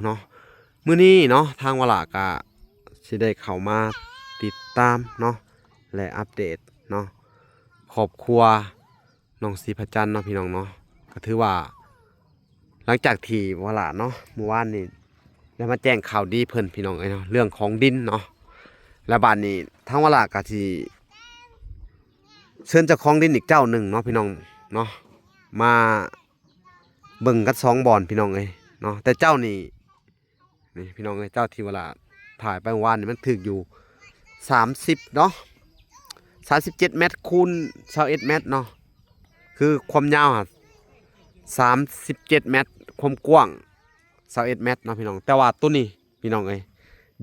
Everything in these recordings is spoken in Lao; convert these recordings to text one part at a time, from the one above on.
ເນາະ. ມື້ນີ້ເນາະ ທາງວາລາກະຊິໄດ້ເຂົ້າມາຕິດຕາມເນາະ ແລະ ອັບເດດເນາະ ຄອບຄົວນ້ອງສີພະຈັນເນາະ ພີ່ນ້ອງເນາະ. ກະຖືວ່າ ຫຼັງຈາກທີ່ວາລາເນາະ ມື້ວານນີ້ໄດ້ມາແຈ້ງຂ່າວດີເພິ່ນ ພີ່ນ້ອງເອີຍເນາະ ເລື່ອງຂອງດິນເນາະ. ແລ້ວບາດນີ້ທາງວາລາກະຊິເຊີນເຈົ້າຂອງດິນອີກເຈົ້າໜຶ່ງເນາະ ພີ່ນ້ອງເນາະ ມາເບິ່ງກັນສອງບ່ອນ ພີ່ນ້ອງເອີຍເນາະ. ແຕ່ເຈົ້ານີ້ ນີ້ພີ່ນ້ອງເອີຍ ເຈົ້າທີ່ວ່າລະຖ່າຍໄປເມື່ອວານນີ້ ມັນຖືກຢູ່ສາມສິບເນາະ ສາມສິບເຈັດແມັດຄູນຊາວເອັດແມັດເນາະ. ຄືຄວາມຍາວຫະສາມສິບເຈັດແມັດ ຄວາມກວ້າງຊາວເອັດແມັດເນາະ ພີ່ນ້ອງ. ແຕ່ວ່າໂຕນີ້ ພີ່ນ້ອງເອີຍ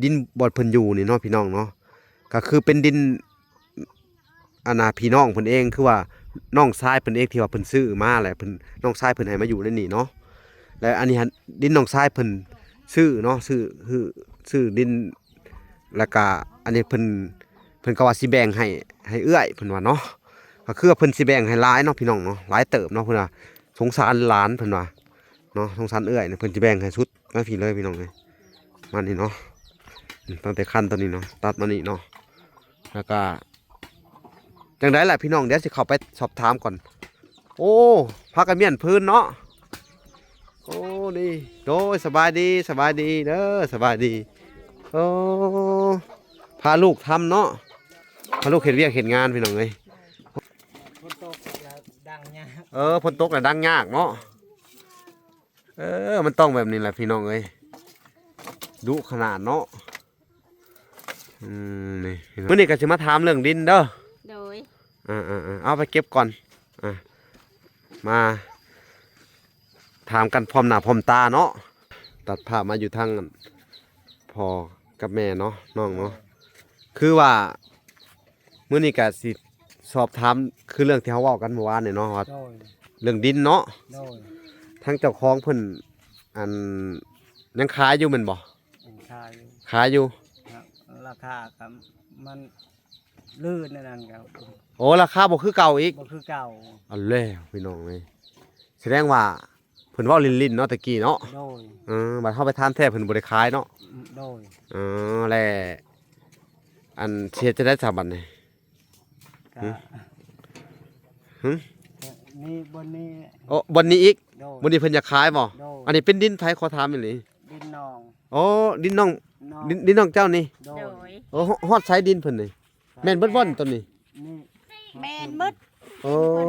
ດິນບ່ອນເພິ່ນຢູ່ນີ້ເນາະ ພີ່ນ້ອງເນາະ ກະຄືເປັນດິນ ອັນນ່າ ພີ່ນ້ອງເພິ່ນເອງ ຄືວ່ານ້ອງຊາຍເພິ່ນເອງ ທີ່ວ່າເພິ່ນຊື້ມາ ແລະ ເພິ່ນ ນ້ອງຊາຍເພິ່ນໃຫ້ມາຢູ່ໃນນີ້ເນາະ. ແລະ ອັນນີ້ຫັ້ນ ດິນນ້ອງຊາຍເພິ່ນຊື້ເນາະ ຊື້ ຊື້ ຊື້ດິນ ແລ້ວກະອັນນີ້ເພິ່ນ ເພິ່ນກໍວ່າຊິແບ່ງໃຫ້ ໃຫ້ເອື້ອຍ ເພິ່ນວ່າເນາະ. ກໍຄືວ່າເພິ່ນຊິແບ່ງໃຫ້ຫຼາຍເນາະ ພີ່ນ້ອງເນາະ ຫຼາຍເຕີບເນາະ ເພິ່ນວ່າ ສົງສານຫຼານ ເພິ່ນວ່າເນາະ ສົງສານເອື້ອຍ ເພິ່ນຊິແບ່ງໃຫ້ສຸດມາພີ້ເລີຍ ພີ່ນ້ອງເອີຍ. ມານີ້ເນາະ ຕັ້ງແຕ່ຄັນຕົວນີ້ເນາະ ຕັດມານີ້ເນາະ. ແລ້ວກະ ຈັ່ງໃດລະພີ່ນ້ອງ ດຽວຊິເຂົ້າໄປສອບຖາມກ່ອນ. ໂອ້ ພາກັນມ້ຽນພື້ນເນາະ. ໂອ້ ນີ້ ໂດຍ ສະບາຍດີ ສະບາຍດີເດີ ສະບາຍດີ. ໂອ້ ພາລູກທຳເນາະ ພາລູກເຮັດວຽກເຮັດງານ ພີ່ນ້ອງເອີຍ. ຝົນຕົກແລ້ວດັງຍາກ ເອີ ຝົນຕົກແລ້ວດັງຍາກເນາະ. ເອີ ມັນຕ້ອງແບບນີ້ແຫຼະ ພີ່ນ້ອງເອີຍ ດຸຂະໜາດເນາະ. ອືມ ນີ້ ມື້ນີ້ກໍຊິມາຖາມເລື່ອງດິນເດີ. ໂດຍ ເອີໆໆ ເອົາໄປເກັບກ່ອນ. ອ່າ ມາຖາມກັນພ້ອມໜ້າພ້ອມຕາເນາະ. ຕັດພາບມາຢູ່ທາງພໍ່ກັບແມ່ເນາະ ນ້ອງເນາະ. ຄືວ່າ ມື້ນີ້ກະຊິສອບຖາມ ຄືເລື່ອງທີ່ເຮົາເວົ້າກັນມື້ວານນີ້ເນາະ ວ່າ ໂດຍ ເລື່ອງດິນເນາະ. ໂດຍ ທາງເຈົ້າຂອງເພິ່ນ ອັນ ຍັງຂາຍຢູ່ແມ່ນບໍ່? ຍັງຂາຍຢູ່ ຂາຍຢູ່. ລາຄາກໍມັນລື່ນອັນນັ້ນກໍ ໂອ້ ລາຄາບໍ່ຄືເກົ່າອີກ ບໍ່ຄືເກົ່າ. ເອົາແລ້ວ ພີ່ນ້ອງເອີຍ ສະແດງວ່າ ເພິ່ນເວົ້າຫຼິ້ນໆເນາະ ແຕ່ກີ້ເນາະ. ໂດຍ ເອີ ບັດເຮົາໄປຖາມແທ້ເພິ່ນບໍ່ໄດ້ຂາຍເນາະ. ໂດຍ ເອີ ແລ້ວ ອັນ ຊິເຮັດຈັ່ງໃດຊະບັດນີ້? ກະ ຫຶ? ຫຶ? ນີ້ ບ່ອນນີ້ ໂອ້ ບ່ອນນີ້ອີກ. ໂດຍ ບ່ອນນີ້ເພິ່ນຢາກຂາຍບໍ່? ໂດຍ ອັນນີ້ເປັນດິນໃຜ ຂໍຖາມອີ່ຫຼີ? ດິນນ້ອງ. ໂອ້ ດິນນ້ອງ ນ້ອງ ດິນ ດິນນ້ອງເຈົ້ານີ້? ໂດຍ ໂອ້ ຮອດໃສດິນເພິ່ນນີ້? ແມ່ນເບິດບໍ່ນີ້ ໂຕນີ້? ນີ້ ແມ່ນເບິດ. ໂອ້ ເພິ່ນ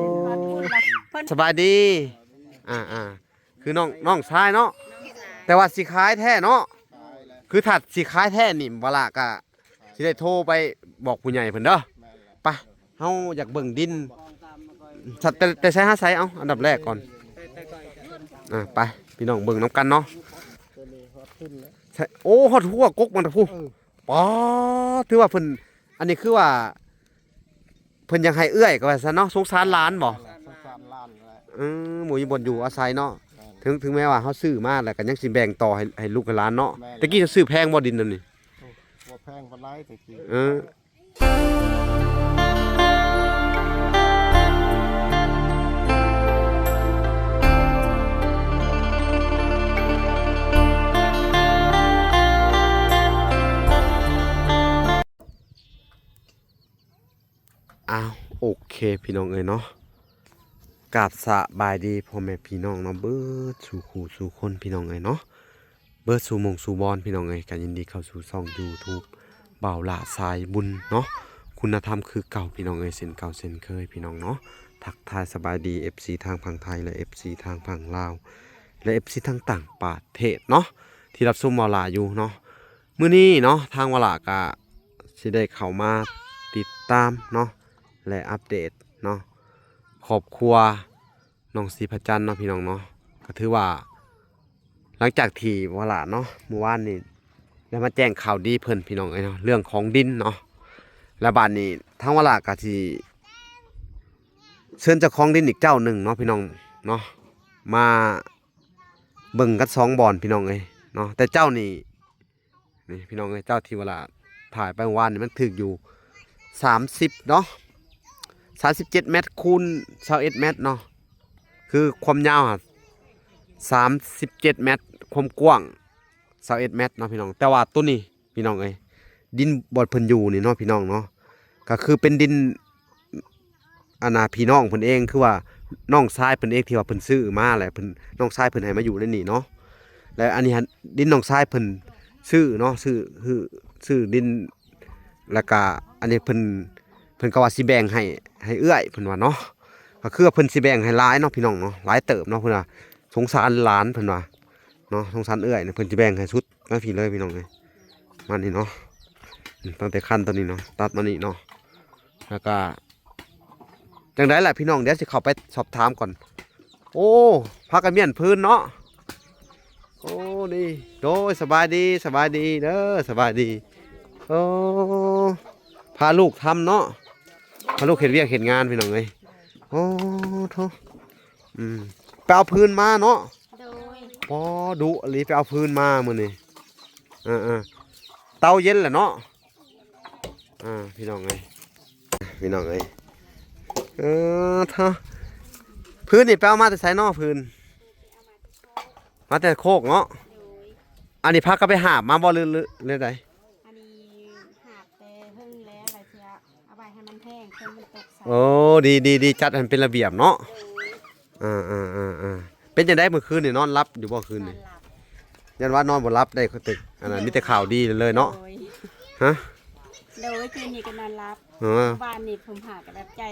ເພິ່ນ ສະບາຍດີ. ອ່າໆ ຄືນ້ອງ ນ້ອງຊາຍເນາະ ແຕ່ວ່າຊິຂາຍແທ້ເນາະ. ຄືຖ້າຊິຂາຍແທ້ນີ້ ວາລາກະຊິໄດ້ໂທໄປບອກຜູ້ໃຫຍ່ເພິ່ນເດີ. ໄປ ເຮົາຢາກເບິ່ງດິນ. ແຕ່ ແຕ່ໃສຫາໃສ ເອົາ ອັນດັບແລກກ່ອນ. ອ່າ ໄປ ພີ່ນ້ອງເບິ່ງນຳກັນເນາະ. ໂອ້ ຮອດຫົວກົກມັນພຸ້ນ. ປາດ ຖືວ່າເພິ່ນ ອັນນີ້ຄືວ່າ ເພິ່ນຢາກໃຫ້ເອື້ອຍກໍວ່າຊັ້ນເນາະ ສົງສານຫຼານບໍ່? ສົງສານຫຼານແຫຼະ. ເອີ ບໍ່ມີບ່ອນຢູ່ອາໄສເນາະ. ແມ່ນ ເຖິງ ເຖິງແມ້ວ່າເຮົາຊື້ມາແລ້ວກໍຍັງຊິແບ່ງຕໍ່ໃຫ້ ໃຫ້ລູກໃຫ້ຫຼານເນາະ. ແມ່ນ ແຕ່ກີ້ເຈົ້າຊື້ແພງບໍ່ດິນນຳນີ້? ໂອ້ ບໍ່ແພງປານໃດແຕ່ກີ້. ເອີ ອ້າວ ໂອເຄ ພີ່ນ້ອງເອີຍເນາະ ກາບສະບາຍດີພໍ່ແມ່ພີ່ນ້ອງເນາະ ເບິດສູ່ຄູ່ສູ່ຄົນ ພີ່ນ້ອງເອີຍເນາະ ເບິດສູ່ໝ່ອງສູ່ບ່ອນ ພີ່ນ້ອງເອີຍ. ກໍຍິນດີເຂົ້າສູ່ຊ່ອງ YouTube ບ່າວຫຼ້າສາຍບຸນເນາະ ຄຸນນະທຳຄືເກົ່າ ພີ່ນ້ອງເອີຍ ເຊັ່ນເກົ່າເຊັ່ນເຄີຍ ພີ່ນ້ອງເນາະ. ທັກທາຍສະບາຍດີ ເອັຟຊີ ທາງຝັ່ງໄທ ແລະ ເອັຟຊີ ທາງຝັ່ງລາວ ແລະ ເອັຟຊີ ທາງຕ່າງປະເທດເນາະ ທີ່ຮັບຊົມວາລາຢູ່ເນາະ. ມື້ນີ້ເນາະ ທາງວາລາກະຊິໄດ້ເຂົ້າມາຕິດຕາມເນາະ ແລະ ອັບເດດເນາະ ຄອບຄົວນ້ອງສີພະຈັນເນາະ ພີ່ນ້ອງເນາະ. ກໍຖືວ່າ ຫຼັງຈາກທີ່ວາລາເນາະ ມື້ວານນີ້ໄດ້ມາແຈ້ງຂ່າວດີເພິ່ນ ພີ່ນ້ອງເອີຍເນາະ ເລື່ອງຂອງດິນເນາະ. ແລ້ວບາດນີ້ທາງວາລາກະຊິເຊີນເຈົ້າຂອງດິນອີກເຈົ້າໜຶ່ງເນາະ ພີ່ນ້ອງເນາະ ມາເບິ່ງກັນສອງບ່ອນ ພີ່ນ້ອງເອີຍເນາະ. ແຕ່ເຈົ້ານີ້ ນີ້ພີ່ນ້ອງເອີຍ ເຈົ້າທີ່ວ່າລະຖ່າຍໄປເມື່ອວານນີ້ ມັນຖືກຢູ່ສາມສິບເນາະ ສາມສິບເຈັດແມັດຄູນຊາວເອັດແມັດເນາະ. ຄືຄວາມຍາວຫະສາມສິບເຈັດແມັດ ຄວາມກວ້າງ ຊາວເອັດແມັດເນາະພີ່ນ້ອງ. ແຕ່ວ່າໂຕນີ້ພີ່ນ້ອງເອີຍ ດິນບ່ອນເພິ່ນຢູ່ນີ້ເນາະພີ່ນ້ອງເນາະ ກໍຄືເປັນດິນ ອັນນ່າ ພີ່ນ້ອງເພິ່ນເອງ ຄືວ່ານ້ອງຊາຍເພິ່ນເອງ ທີ່ວ່າເພິ່ນຊື້ມາ ແລ້ວເພິ່ນ ນ້ອງຊາຍເພິ່ນໃຫ້ມາຢູ່ໃນນີ້ເນາະ. ແລ້ວອັນນີ້ຫັ້ນ ດິນນ້ອງຊາຍເພິ່ນຊື້ເນາະ ຊື້ ຊື້ ຊື້ດິນ ແລ້ວກະອັນນີ້ເພິ່ນ ເພິ່ນກໍວ່າຊິແບ່ງໃຫ້ ໃຫ້ເອື້ອຍເພິ່ນວ່າເນາະ. ກໍຄືວ່າເພິ່ນຊິແບ່ງໃຫ້ຫຼາຍເນາະພີ່ນ້ອງເນາະ ຫຼາຍເຕີບເນາະ ເພິ່ນວ່າສົງສານຫຼານເພິ່ນວ່າເນາະ ສົງສານເອື້ອຍນີ້ ເພິ່ນຊິແບ່ງໃຫ້ສຸດມາພີ້ເລີຍພີ່ນ້ອງເອີຍ ມານີ້ເນາະ. ຕັ້ງແຕ່ຄັນຕົວນີ້ເນາະ ຕັດມານີ້ເນາະ ແລ້ວກະ ຈັ່ງໃດລະພີ່ນ້ອງ ດຽວຊິເຂົ້າໄປສອບຖາມກ່ອນ. ໂອ້ ພາກັນມ້ຽນພື້ນເນາະ. ໂອ້ ນີ້ ໂດຍ ສະບາຍດີ ສະບາຍດີເດີ ສະບາຍດີ. ໂອ້ ພາລູກທຳເນາະ ພາລູກເຮັດວຽກເຮັດງານພີ່ນ້ອງເອີຍ. ໂອ້ໂທ້ ອືມ ໄປເອົາພື້ນມາເນາະ. ໂດຍ ປໍ ດຸອີ່ຫຼີ ໄປເອົາພື້ນມາມື້ນີ້. ເອີໆ ເຕົາເຢັນແຫຼະເນາະ. ອ່າ ພີ່ນ້ອງເອີຍ ພີ່ນ້ອງເອີຍ ເອີ ເທາະ ພື້ນນີ້ໄປເອົາມາແຕ່ໃສເນາະ? ພື້ນ ມາແຕ່ໂຄກເນາະ. ໂດຍ ອັນນີ້ພາກັນໄປຫາບມາບໍ່ ຫຼື ຫຼື ຫຼືໃດ? ອັນນີ້ຫາບແຕ່ເຫິງແລ້ວ ລະຊິເອົາໄວ້ໃຫ້ມັນແຫ້ງ ເພື່ອມັນຕົກໃສ່. ໂອ້ ດີໆໆ ຈັດໃຫ້ມັນເປັນລະບຽບເນາະ. ໂດຍ ເອີໆໆໆ ເປັນຈັ່ງໃດມື້ຄືນນີ້ ນອນຫຼັບຢູ່ບໍ່ຄືນນີ້? ນອນຫຼັບ ຢ້ານວ່ານອນບໍ່ຫຼັບໄດ້ ຄືແຕ່ ອັນນັ້ນ ມີແຕ່ຂ່າວດີເລີຍເນາະ. ໂດຍ ຮະ? ໂດຍ ຄືນນີ້ກໍນອນຫຼັບ. ເອີ ວານນີ້ຜົມຫາກໍແບບໃຈ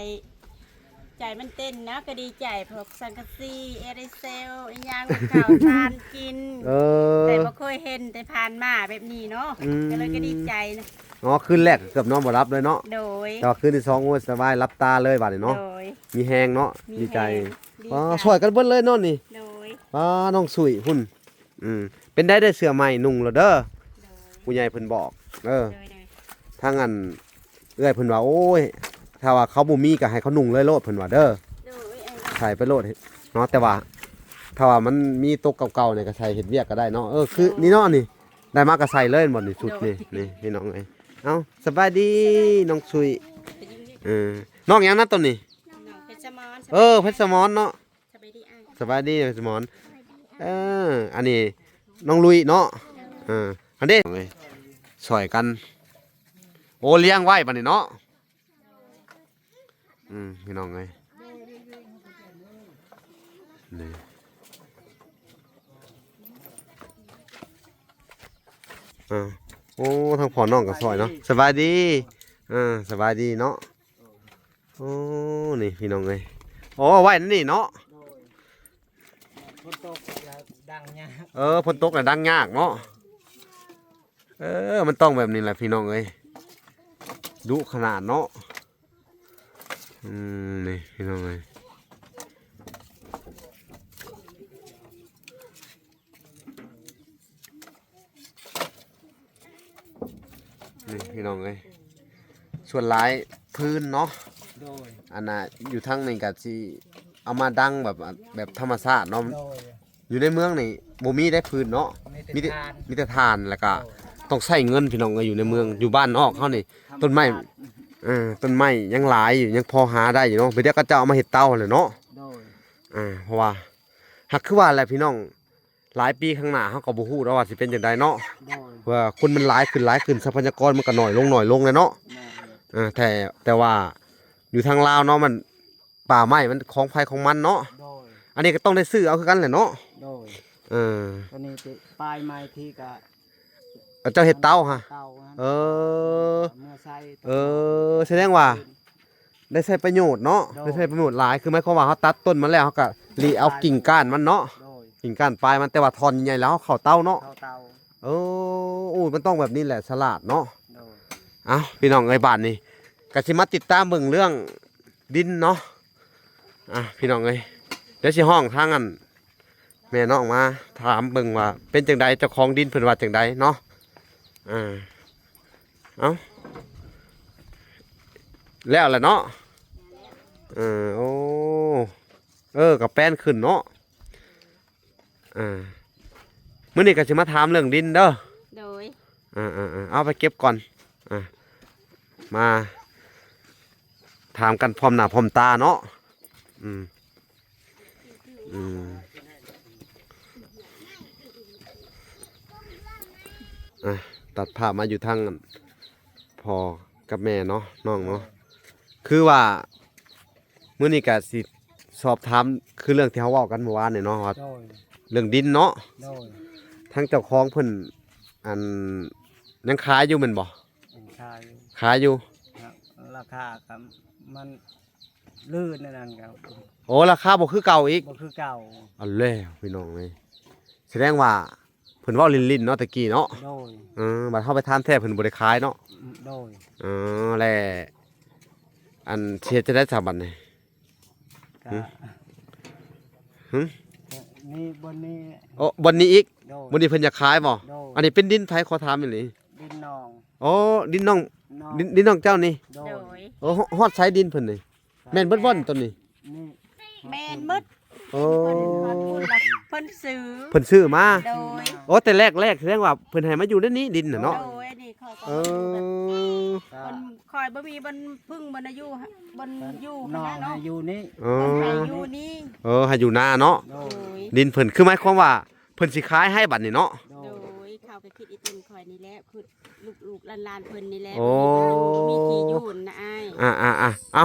ໃຈມັນເຕັ້ນເນາະ ກໍດີໃຈ ພວກສັງກະສີ ເອເຣເຊວ ອີ່ຫຍັງ ເຂົ້າສານກິນ. ເອີ ແຕ່ບໍ່ເຄີຍເຫັນແຕ່ຜ່ານມາແບບນີ້ເນາະ. ອືມ ກໍເລີຍກໍດີໃຈນະ. ອໍ ຄືນແລກເກືອບນອນບໍ່ຫຼັບເລີຍເນາະ. ໂດຍ ແຕ່ວ່າຄືນທີສອງ ໂອ້ຍ ສະບາຍ ຫຼັບຕາເລີຍບາດນີ້ເນາະ. ໂດຍ ມີແຮງເນາະ ມີແຮງ ດີໃຈ. ດີໃຈ ອໍ ຊ່ອຍກັນເບິດເລີຍເນາະນີ້. ໂດຍ ອໍ ນ້ອງສຸຍພຸ້ນ. ອືມ ເປັນໃດ ໄດ້ເສື້ອໃໝ່ນຸ່ງແລ້ວເດີ. ໂດຍ ຜູ້ໃຫຍ່ເພິ່ນບອກ. ເອີ ໂດຍໆ ທາງອັນ ເອື້ອຍເພິ່ນວ່າ ໂອ້ຍ ຖ້າວ່າເຂົາບໍ່ມີກໍໃຫ້ເຂົານຸ່ງເລີຍໂລດ ເພິ່ນວ່າເດີ. ໂດຍ ໃສ່ໄປໂລດເນາະ ແຕ່ວ່າຖ້າວ່າມັນມີໂຕເກົ່າໆນີ້ກໍໃສ່ເຮັດວຽກກໍໄດ້ເນາະ. ເອີ ຄື ໂດຍ ນີ້ເນາະ ນີ້ ໄດ້ມາກໍໃສ່ເລີຍ ແມ່ນບໍ່ນີ້ ຊຸດນີ້. ໂດຍ ນີ້ພີ່ນ້ອງເອີຍ ເອົ້າ ສະບາຍດີ ສະບາຍດີ ນ້ອງສຸຍ. ເອີ ນ້ອງຫຍັງນະໂຕນີ້? ນ້ອງເພັດສະໝອນ. ເອີ ເພັດສະໝອນເນາະ. ສະບາຍດີອ້າຍ ສະບາຍດີສະໝອນ. ເອີ ອັນນີ້ນ້ອງລຸຍເນາະ. ເອີ ອັນເດ້ ຊ່ອຍກັນ. ໂອ້ ລ້ຽງໄວ້ບັດນີ້ເນາະ. ອືມ ພີ່ນ້ອງເອີຍ ນີ້ ເອີ ໂອ້ ທາງພໍ່ນ້ອງກໍຊ່ອຍເນາະ. ສະບາຍດີ ເອີ ສະບາຍດີເນາະ. ໂອ້ ນີ້ພີ່ນ້ອງເອີຍ ໂອ້ ໄວ້ນັ້ນນີ້ເນາະ. ໂດຍ ຝົນຕົກແລ້ວດັງຍາກ. ເອີ ຝົນຕົກແລ້ວດັງຍາກເນາະ. ເອີ ມັນຕ້ອງແບບນີ້ແຫຼະພີ່ນ້ອງເອີຍ ດຸຂະໜາດເນາະ. ອືມ ນີ້ພີ່ນ້ອງເອີຍ ນີ້ພີ່ນ້ອງເອີຍ ສ່ວນຫຼາຍຟືນເນາະ. ໂດຍ ອັນນ່າ ຢູ່ທາງນີ້ກໍຊິເອົາມາດັງແບບ ແບບທຳມະຊາດເນາະ. ໂດຍ ຢູ່ໃນເມືອງນີ້ບໍ່ມີໄດ້ຟືນເນາະ ມີແຕ່ ມີແຕ່ ຖ່ານ ມີແຕ່ຖ່ານ ແລ້ວກໍ ໂດຍ ຕ້ອງໃຊ້ເງິນພີ່ນ້ອງເອີຍ. ຢູ່ໃນເມືອງ ຢູ່ບ້ານນອກເຮົານີ້ ທຳມະຊາດ ຕົ້ນໄມ້ ເອີ ຕົ້ນໄມ້ຍັງຫຼາຍຢູ່ ຍັງພໍຫາໄດ້ຢູ່ເນາະ. ບາດດຽວເຂົາເຈົ້າເອົາມາເຮັດເຕົາຫັ້ນແຫຼະເນາະ. ໂດຍ ອ່າ ເພາະວ່າ ຫາກຄືວ່າແຫຼະພີ່ນ້ອງ ຫຼາຍປີຂ້າງໜ້າເຮົາກໍບໍ່ຮູ້ດອກວ່າຊິເປັນຈັ່ງໃດເນາະ. ໂດຍ ເພາະວ່າຄົນມັນຫຼາຍຂຶ້ນ ຫຼາຍຂຶ້ນ ຊັບພະຍາກອນມັນກໍໜ້ອຍລົງ ໜ້ອຍລົງແຫຼະເນາະ. ແມ່ນ ເອີ ແຕ່ ແຕ່ວ່າຢູ່ທາງລາວເນາະ ມັນ ປ່າໄມ້ມັນຂອງໃຜຂອງມັນເນາະ. ໂດຍ ອັນນີ້ກໍຕ້ອງໄດ້ຊື້ເອົາຄືກັນແຫຼະເນາະ. ໂດຍ ເອີ ອັນນີ້ຕິ ປາຍໄມ້ທີ່ກະ ເອີ ເຈົ້າເຮັດເຕົາຫະ? ເຕົາຫັ້ນ ເອີ ເມືອໃສ່ ເອີ ສະແດງວ່າ ໄດ້ໃຊ້ປະໂຫຍດເນາະ. ໂດຍ ໄດ້ໃຊ້ປະໂຫຍດຫຼາຍ ຄືໝາຍຄວາມວ່າເຮົາຕັດຕົ້ນມາແລ້ວ ເຮົາກະຫຼີເອົາກິ່ງກ້ານມັນເນາະ. ໂດຍ ກິ່ງກ້ານປາຍມັນ ແຕ່ວ່າທ່ອນໃຫຍ່ແລ້ວເຮົາເຂົ້າເຕົາເນາະ. ເຂົ້າເຕົາ ເອີ ໂອ້ຍ ມັນຕ້ອງແບບນີ້ແຫຼະ ສະຫຼາດເນາະ. ໂດຍ ເອົ້າ ພີ່ນ້ອງເອີຍ ບາດນີ້ກະຊິມາຕິດຕາມເບິ່ງເລື່ອງ ດິນເນາະ. ອ່ະ ພີ່ນ້ອງເອີຍ ດຽວຊິຮ້ອງທາງອັນ ແມ່ນ້ອງມາຖາມເບິ່ງວ່າເປັນຈັ່ງໃດ ເຈົ້າຂອງດິນເພິ່ນວ່າຈັ່ງໃດເນາະ. ອ່າ ເອົ້າ ແລ້ວແຫຼະເນາະ. ເອີ ໂອ້ ເອີ ກໍແປນຂຶ້ນເນາະ. ອ່າ ມື້ນີ້ກໍຊິມາຖາມເລື່ອງດິນເດີ. ໂດຍ ອ່າໆໆ ເອົາໄປເກັບກ່ອນ. ອ່າ ມາຖາມກັນພ້ອມໜ້າພ້ອມຕາເນາະ. ອືມ ອືມ ອືມ ອ່ະ ຕັດພາບມາຢູ່ທາງພໍ່ກັບແມ່ເນາະ ນ້ອງເນາະ. ຄືວ່າມື້ນີ້ກະຊິສອບຖາມ ຄືເລື່ອງທີ່ເຮົາເວົ້າກັນມື້ວານນີ້ເນາະ ວ່າ ໂດຍ ເລື່ອງດິນເນາະ. ໂດຍ ທາງເຈົ້າຂອງເພິ່ນ ອັນ ຍັງຂາຍຢູ່ແມ່ນບໍ່? ຍັງຂາຍຢູ່ ຂາຍຢູ່. ລາຄາກໍມັນ ລື່ນອັນນັ້ນກໍ ໂອ້ ລາຄາບໍ່ຄືເກົ່າອີກ. ບໍ່ຄືເກົ່າ. ເອົາແລ້ວພີ່ນ້ອງເອີຍ ສະແດງວ່າເພິ່ນເວົ້າຫຼິ້ນໆເນາະ ແຕ່ກີ້ເນາະ. ໂດຍ ເອີ ບັດເຮົາໄປຖາມແທ້ເພິ່ນບໍ່ໄດ້ຂາຍເນາະ. ໂດຍ ເອີ ແລ້ວ ອັນ ຊິເຮັດຈັ່ງໃດຊະບັດນີ້? ກະ ຫຶ? ຫຶ? ນີ້ ບ່ອນນີ້ ໂອ້ ບ່ອນນີ້ອີກ. ໂດຍ ບ່ອນນີ້ເພິ່ນຢາກຂາຍບໍ່? ໂດຍ ອັນນີ້ເປັນດິນໃຜ ຂໍຖາມອີ່ຫຼີ? ດິນນ້ອງ. ໂອ້ ດິນນ້ອງ ນ້ອງ ດິນ ດິນນ້ອງເຈົ້ານີ້? ໂດຍ ໂດຍ ໂອ້ ຮອດໃສດິນເພິ່ນນີ້? ແມ່ນເບິດບໍ່ນີ້ ໂຕນີ້? ນີ້ ແມ່ນໝົດ. ໂອ້ ເພິ່ນ ເພິ່ນຊື້ ເພິ່ນຊື້ມາ. ໂດຍ ໂອ້ ແຕ່ແລກໆ ສະແດງວ່າເພິ່ນໃຫ້ມາຢູ່ໃນນີ້ດິນນະເນາະ. ໂດຍ ນີ້ຂ້ອຍກໍ ເອີ ເພິ່ນ ຂ້ອຍບໍ່ມີບ່ອນພິງ ບ່ອນຢູ່ ບ່ອນຢູ່ ນ້ອງຫັ້ນນະເນາະ ໃຫ້ຢູ່ນີ້. ເອີ ເພິ່ນໃຫ້ຢູ່ນີ້. ເອີ ໃຫ້ຢູ່ນາເນາະ. ໂດຍ ດິນເພິ່ນ ຄືໝາຍຄວາມວ່າເພິ່ນຊິຂາຍໃຫ້ບັດນີ້ເນາະ. ໂດຍ ໂດຍ ເຂົາກໍຄິດອີ່ຕົນຂ້ອຍນີ້ແຫຼະ ຄື ລູກໆຫຼານໆເພິ່ນນີ້ແຫຼະ. ໂອ້ ບໍ່ມີທີ່ຢູ່ນະອ້າຍ. ອ່າໆໆ ເອົ້າ ເອີ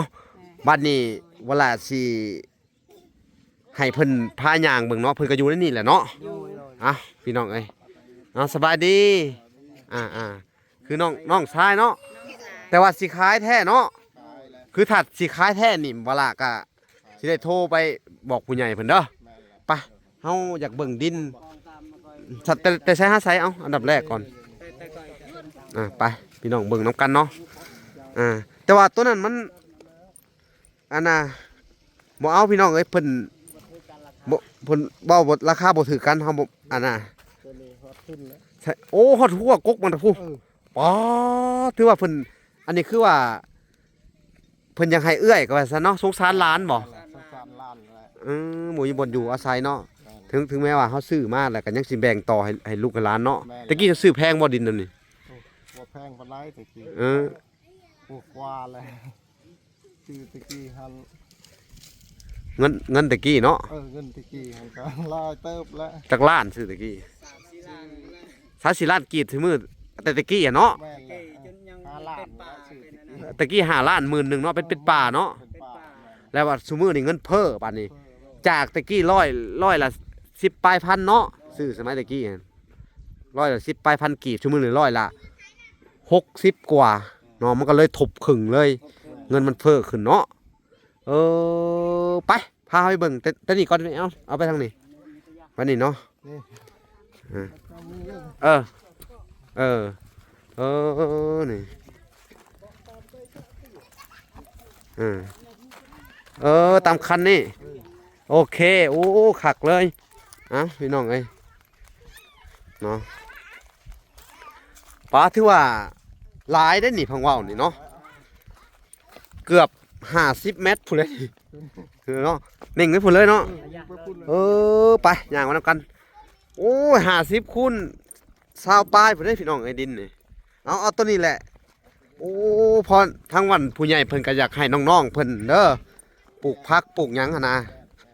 ບັດນີ້ເວລາຊິໃຫ້ເພິ່ນພາຍ່າງເບິ່ງເນາະ ເພິ່ນກໍຢູ່ໃນນີ້ແຫຼະເນາະ. ໂດຍ ໂດຍ ເອົ້າ ພີ່ນ້ອງເອີຍ ເອົາ ສະບາຍດີ. ອ່າໆ ຄືນ້ອງ ນ້ອງຊາຍເນາະ ແຕ່ວ່າຊິຂາຍແທ້ເນາະ. ຄືຖ້າຊິຂາຍແທ້ນີ້ ເວລາກໍ ຊິໄດ້ໂທໄປບອກຜູ້ໃຫຍ່ເພິ່ນເດີ. ໄປ ເຮົາຢາກເບິ່ງດິນ ແຕ່ ແຕ່ໃສຫາໃສ ເອົາ ອັນດັບແລກກ່ອນ. ອ່າ ໄປ ພີ່ນ້ອງເບິ່ງນຳກັນເນາະ. ອ່າ ແຕ່ວ່າໂຕນັ້ນມັນ ອັນນ່າ ບໍ່ເອົາ ພີ່ນ້ອງເອີຍ ເພິ່ນບໍ່ ເພິ່ນເວົ້າບໍ່ ລາຄາບໍ່ຖືກກັນ ເຮົາບໍ່ ອັນນ່າ. ໂອ້ ຮອດຫົວກົກມັນພຸ້ນ. ເອີ ປາ ຖືວ່າເພິ່ນ ອັນນີ້ຄືວ່າ ເພິ່ນຢາກໃຫ້ເອື້ອຍກໍວ່າຊັ້ນເນາະ ສົງສານຫຼານບໍ່? ແມ່ນແຫຼະ ສົງສານຫຼານແຫຼະ. ເອີ ບໍ່ມີບ່ອນຢູ່ອາໄສເນາະ. ແມ່ນ ເຖິງ ເຖິງແມ້ວ່າເຮົາຊື້ມາແລ້ວກໍຍັງຊິແບ່ງຕໍ່ໃຫ້ ໃຫ້ລູກໃຫ້ຫຼານເນາະ. ແມ່ນແຫຼະ ແຕ່ກີ້ເຈົ້າຊື້ແພງບໍ່ດິນນຳນີ້? ໂອ້ ບໍ່ແພງປານໃດແຕ່ກີ້. ເອີ ກວ່າແລ້ວ ຊື້ແຕ່ກີ້ຫັ້ນ ເງິນ ເງິນແຕ່ກີ້ເນາະ. ເອີ ເງິນແຕ່ກີ້ຫັ້ນກໍຫຼາຍເຕີບແລ້ວ. ຈັກລ້ານຊື້ແຕ່ກີ້? ສາມສີ່ລ້ານ ສາມສີ່ລ້ານກີບ ຊື້ມື້ ແຕ່ແຕ່ກີ້ຫັ້ນເນາະ. ແມ່ນແຫຼະ ຫ້າລ້ານ ແຕ່ກີ້ຫ້າລ້ານ ໝື່ນໜຶ່ງເນາະ ເປັນ ເປັນປາເນາະ. ເປັນປາ ແລ້ວວ່າຊຸມື້ນີ້ເງິນເຟີ້ບາດນີ້ ເຟີ້ ຈາກແຕ່ກີ້ຮ້ອຍ ຮ້ອຍລະສິບປາຍພັນເນາະ. ຊື້ສະໄໝແຕ່ກີ້ຫັ້ນ ຮ້ອຍລະສິບປາຍພັນກີບ ຊຸມື້ນີ້ຮ້ອຍລະຫົກສິບກວ່າເນາະ ມັນກໍເລີຍທົບເຄິ່ງເລີຍ ເງິນມັນເຟີ້ຂຶ້ນເນາະ. ເອີ ໄປ ພາເຮົາໄປເບິ່ງ ແຕ່ ແຕ່ນີ້ກ່ອນ. ເອົາ ເອົາໄປທາງນີ້ ໄປນີ້ເນາະ. ນີ້ ເອີ ເອີ ເອີ ເອີ ນີ້ ເອີ ເອີ ຕາມຄັນນີ້. ໂອເຄ ໂອ້ ຄັກເລີຍ. ເອົ້າ ພີ່ນ້ອງເອີຍ ເນາະ ປາ ຖືວ່າຫຼາຍເດ້ນີ້ ພັງເວົ້ານີ້ເນາະ ເກືອບຫ້າສິບແມັດພຸ້ນເລີຍເນາະ ເໜັ່ງໄປພຸ້ນເລີຍເນາະ. ເອີ ໄປ ຍ່າງມານຳກັນ. ໂອ້ຍ ຫ້າສິບຄູນຊາວປາຍພຸ້ນເດ້ ພີ່ນ້ອງເອີຍ ດິນນີ້. ເອົາ ເອົາໂຕນີ້ແຫຼະ. ໂອ້ ເພາະທາງບ້ານຜູ້ໃຫຍ່ເພິ່ນກໍຢາກໃຫ້ນ້ອງໆເພິ່ນເດີ ປູກຜັກປູກຫຍັງຫັ້ນນະ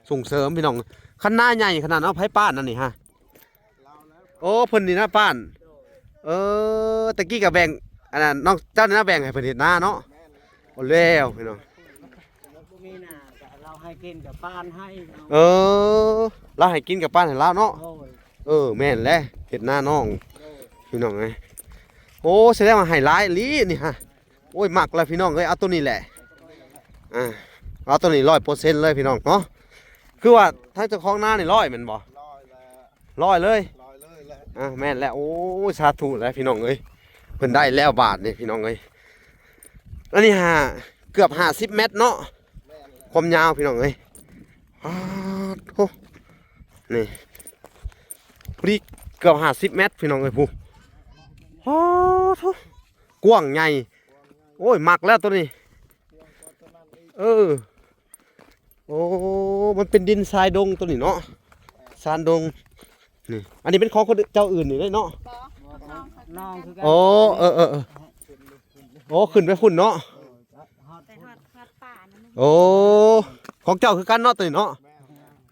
ສົ່ງເສີມ ພີ່ນ້ອງ. ຄັນນາໃຫຍ່ຂະໜາດນັ້ນ ໃຜປ້ານອັນນີ້ຮະ? ໂອ້ ເພິ່ນນີ້ນະປ້ານ. ເອີ ແຕ່ກີ້ກໍແບ່ງ ອັນນັ້ນ ນ້ອງເຈົ້ານີ້ນະແບ່ງໃຫ້ເພິ່ນເຮັດນາເນາະ. ໂອ້ ແລ້ວ ພີ່ນ້ອງ ບໍ່ມີນາ ກໍລາວໃຫ້ກິນກໍປ້ານໃຫ້. ເອີ ລາວໃຫ້ກິນກໍປ້ານໃຫ້ລາວເນາະ. ໂດຍ ເອີ ແມ່ນແຫຼະ ເຮັດນານ້ອງ ໂດຍ ພີ່ນ້ອງເອີຍ. ໂອ້ ສະແດງວ່າໃຫ້ຫຼາຍອີ່ຫຼີນີ້ຮະ. ໂອ້ຍ ມັກແລ້ວ ພີ່ນ້ອງເອີຍ ເອົາໂຕນີ້ແຫຼະ. ອ່າ ເອົາໂຕນີ້ຮ້ອຍເປີເຊັນເລີຍ ພີ່ນ້ອງເນາະ. ຄືວ່າທາງເຈົ້າຂອງນານີ້ຮ້ອຍແມ່ນບໍ່? ຮ້ອຍແລ້ວ ຮ້ອຍເລີຍ ຮ້ອຍເລີຍແຫຼະ. ອ່າ ແມ່ນແລ້ວ. ໂອ້ຍ ສາທຸແຫຼະ ພີ່ນ້ອງເອີຍ ເພິ່ນໄດ້ແລ້ວບາດນີ້ ພີ່ນ້ອງເອີຍ. ອັນນີ້ຫາເກືອບຫ້າສິບແມັດເນາະ ຄວາມຍາວ ພີ່ນ້ອງເອີຍ. ປາດໂທ້ ນີ້ ພໍດີເກືອບຫ້າສິບແມັດ ພີ່ນ້ອງເອີຍ ຜູ້ ປາດໂທ້ ກວ້າງໃຫຍ່. ໂອ້ຍ ມັກແລ້ວໂຕນີ້. ເອີ ໂອ້ ມັນເປັນດິນຊາຍດົງໂຕນີ້ເນາະ ຊານດົງ. ນີ້ ອັນນີ້ເປັນຂອງຄົນເຈົ້າອື່ນນີ້ເດ້ເນາະ? ບໍ່ ນ້ອງຄືກັນ. ໂອ້ ເອີໆໆ ໂອ້ ຂຶ້ນໄປພຸ້ນເນາະ. ໄປຮອດ ຮອດປ່ານັ້ນ. ໂອ້ ຂອງເຈົ້າຄືກັນເນາະໂຕນີ້ເນາະ.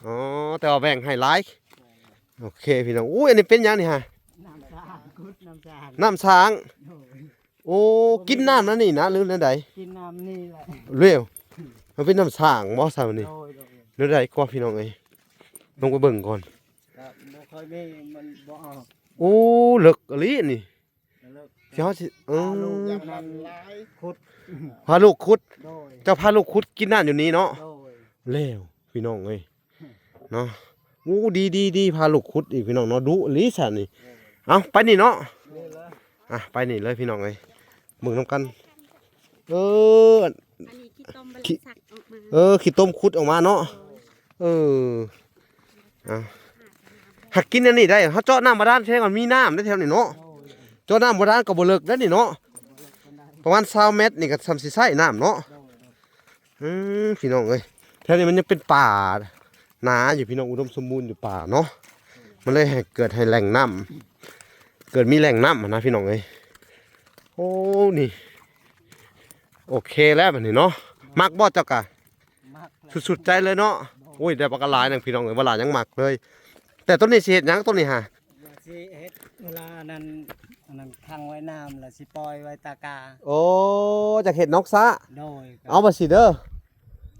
ອໍ ແຕ່ວ່າແບ່ງໃຫ້ຫຼາຍ. ໂອເຄ ພີ່ນ້ອງ. ໂອ້ຍ ອັນນີ້ເປັນຫຍັງນີ້ຮະ? ນ້ຳຊາ. ຂຸດນ້ຳສາງ ນ້ຳສາງ ໂດຍ ໂອ້ ກິນນ້ຳນັ້ນນີ້ນະ ຫຼືແນວໃດ? ກິນນ້ຳນີ້ແຫຼະ ເລວ ມັນເປັນນ້ຳສາງບໍ່ຊະນີ້? ໂດຍ ໂດຍ ແນວໃດກໍພີ່ນ້ອງເອີຍ ລົງໄປເບິ່ງກ່ອນ ກໍບໍ່ຄ່ອຍມີ ມັນບໍ່ອອກ ໂອ້ ເລິກອີ່ຫຼີນີ້ ກໍເລີກ ທີ່ເຮົາຊິ ເອີ ພາລູກຢ່າງນັ້ນ ຂຸດ ພາລູກຂຸດ ໂດຍ ເຈົ້າພາລູກຂຸດກິນນ້ຳຢູ່ນີ້ເນາະ ໂດຍ ແລ້ວພີ່ນ້ອງເອີຍ ເນາະ ໂອ້ ດີໆໆ ພາລູກຂຸດອີກພີ່ນ້ອງເນາະ ດຸອີ່ຫຼີຊັ້ນນີ້ ເອີ ເອົາ ໄປນີ້ເນາະ ນີ້ລະ ອ່ະ ໄປນີ້ເລີຍພີ່ນ້ອງເອີຍ ເບິ່ງນຳກັນ ເອີ ອັນນີ້ຂີ້ຕົມ ຂີ້ ສັກອອກມາ ເອີ ຂີ້ຕົມຂຸດອອກມາເນາະ ເອີ ອ່າ ຫາກກິນອັນນີ້ໄດ້ ເຮົາເຈາະນ້ຳບາດານ ແສດງວ່າມີນ້ຳໃນແຖວນີ້ເນາະ ເຈາະນ້ຳບາດານກໍບໍ່ເລິກເດ້ນີ້ເນາະ ປະມານຊາວແມັດນີ້ກໍສ່ຳຊິໃຊ້ນ້ຳເນາະ ອືມ ພີ່ນ້ອງເອີຍ ແຖວນີ້ມັນຍັງເປັນປ່ານາຢູ່ ພີ່ນ້ອງ ອຸດົມສົມບູນຢູ່ປ່າເນາະ ມັນເລີຍໃຫ້ເກີດໃຫ້ແຫຼ່ງນ້ຳ ເກີດມີແຫຼ່ງນ້ຳຫັ້ນນະ ພີ່ນ້ອງເອີຍ ໂອ້ ນີ້ ໂອເຄແລ້ວບັດນີ້ເນາະ ມັກບໍ່ເຈົ້າກະ? ມັກ ສຸດໆໃຈເລີຍເນາະ ໂດຍ ໂອ້ຍ ໄດ້ບັກຫຼາຍໜຶ່ງພີ່ນ້ອງເອີຍ ບັກຫຼາຍຍັງມັກເລີຍ ແຕ່ຕົ້ນນີ້ຊິເຮັດຫຍັງຕົ້ນນີ້ຫາ? ວ່າຊິເຮັດເວລາອັນນັ້ນ ອັນນັ້ນຂັງໄວ້ນ້ຳ ແລ້ວຊິປ່ອຍໄວ້ຕາກາ ໂອ້ ຢາກເຮັດນອກສະ ໂດຍ ເອົາວ່າຊິເດີ